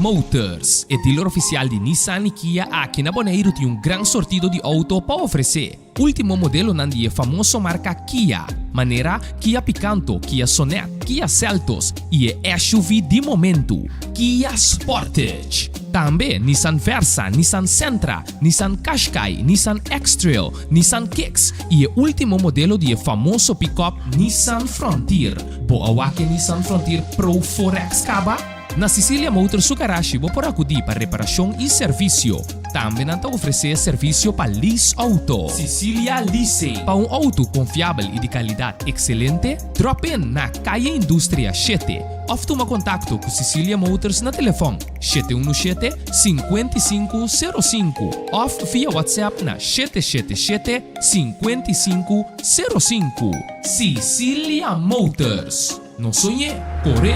Motors, e dealer ofisial di Nissan i Kia aki na Boneiru tin un gran sortido di outo pa ofresé. Último modelonan di e famoso marka Kia, manera Kia Picanto, Kia Sonet, Kia Seltos i e SUV di momentu, Kia Sportage. Tambe Nissan Versa, Nissan Sentra, Nissan Qashqai, Nissan X-Trail, Nissan Kicks i e último modelo di e famoso pikòp Nissan Frontier. Bo a wak e Nissan Frontier Pro 4X kaba? Na Cecilia Motors su garashi bo por akudí pa reparashon i servisio. Tambe nan ta ofresé servisio pa lease outo. Cecilia Leasing. Pa un outo konfiabel i di kalidat ekselente, drop in na Kaya Industria shete òf tuma kontakto ku Cecilia Motors na telefòn 717 5505 òf via WhatsApp na 777 5505. Cecilia Motors. No soñ'é, kor'é!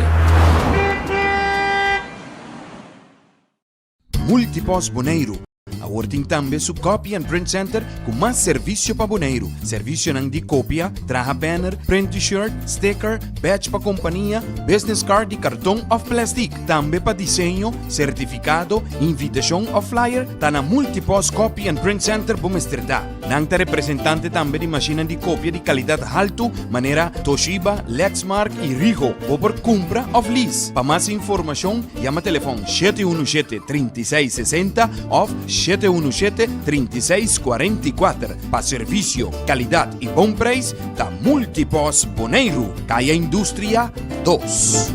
Multipost Boneiru awor tin tambe su Copy and Print Center ku mas servisio pa Boneiru. Servisionan di kopia, traha banner, print t-shirt, sticker, badge pa kompania, business card di karton òf plèstik. Tambe pa diseño, sertifikado, invitashon òf flyer ta na Multipost Copy and Print Center bo mester ta. Nan ta representante tambe di mashinnan di kopia di kalidat haltu manera Toshiba, Lexmark i Ricoh. Bo por kumpra òf lease. Pa mas informashon yama telefòn 717 36 60 òf 717 36 44. Pa servisio, kalidat i bon preis ta Multipost Boneiru, Kaya Industria dos.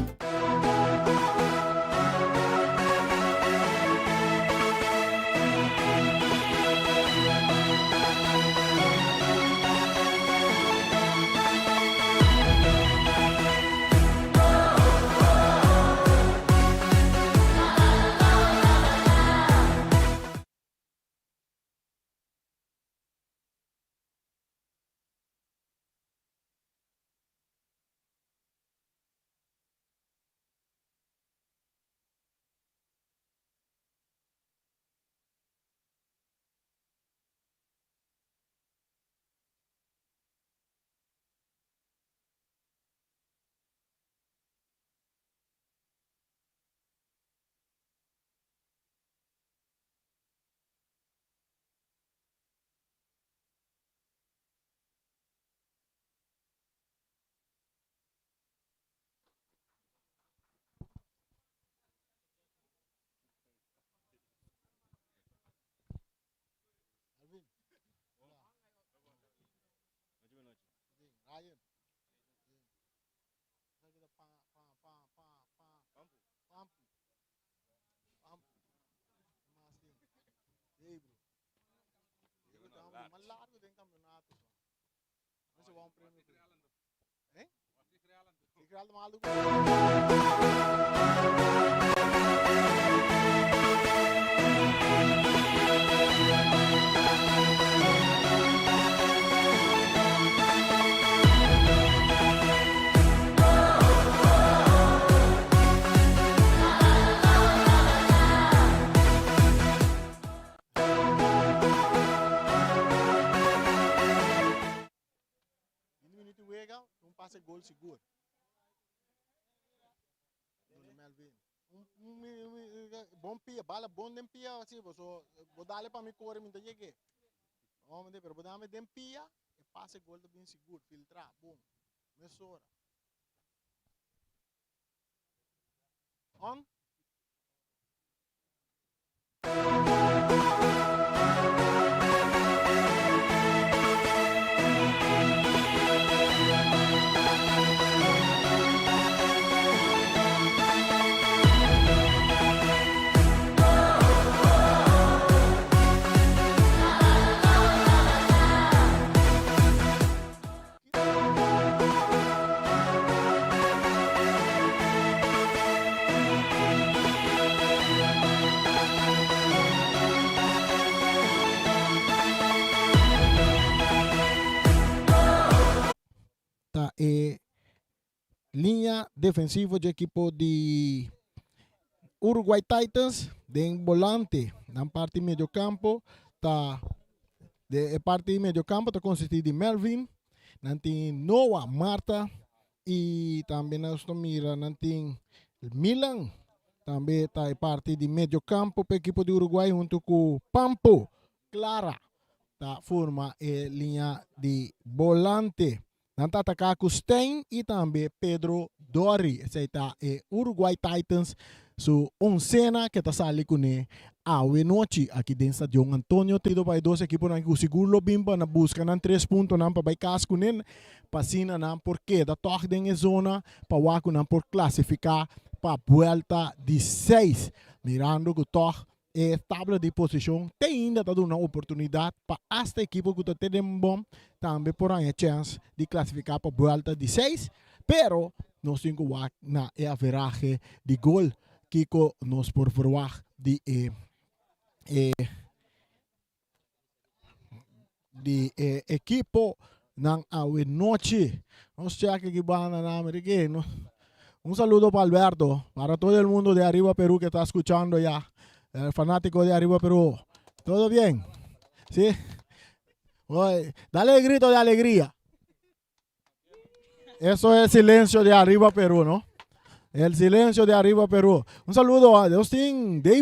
Bon pia, bala bon den pia así, bo bo dale pa mi kore mi ta yeg'é. Hombre, pero bo dame den pia, e pase gol ta bin sigur, filtrá, bum, mesora. On. Ta e liña defensivo dje ekipo di Uruguay Titans den bolante nan parti mediocampo ta de e parti mediocampo ta consisti di Melvin nan tin Noah Marta y tambe nos ta mira nan tin Milan. Tambe ta e parti di medio campo pa ekipo di Uruguay huntu ku Pampo Clara ta forma e liña di bolante. Nan ta ataká ku Stein i tambe Pedro Dori. Esei ta e Uruguay Titans su oncena ku ta sali kuné awe nochi aki den Stadion Antonio Trido pa e dos ekiponan ku sigur lo bin pa buska nan tres puntonan pa bai kas kuné pa asina nan por keda tòg den e zona pa wak ku nan por klasifiká pa buelta di seis. Mirando ku tòg e tabla di posishon te ainda ta duna oportunidat pa asta ekipo ku ta te den bòm tambe por haña chèns di klasifiká pa buelta di seis. Pero nos tin ku wak na e averahe di gol kiko nos por verwagt di e e di e ekiponan awe nochi. Nos check aki banda na Americano. Un saludo para Alberto, para todo el mundo de Arriba Perú que está escuchando ya. El fanático de Arriba Perú. ¿Todo bien? ¿Sí? Oye, dale el grito de alegría. Eso es silencio de Arriba Perú, ¿no? El silencio de Arriba Perú. Un saludo a Justin Dave.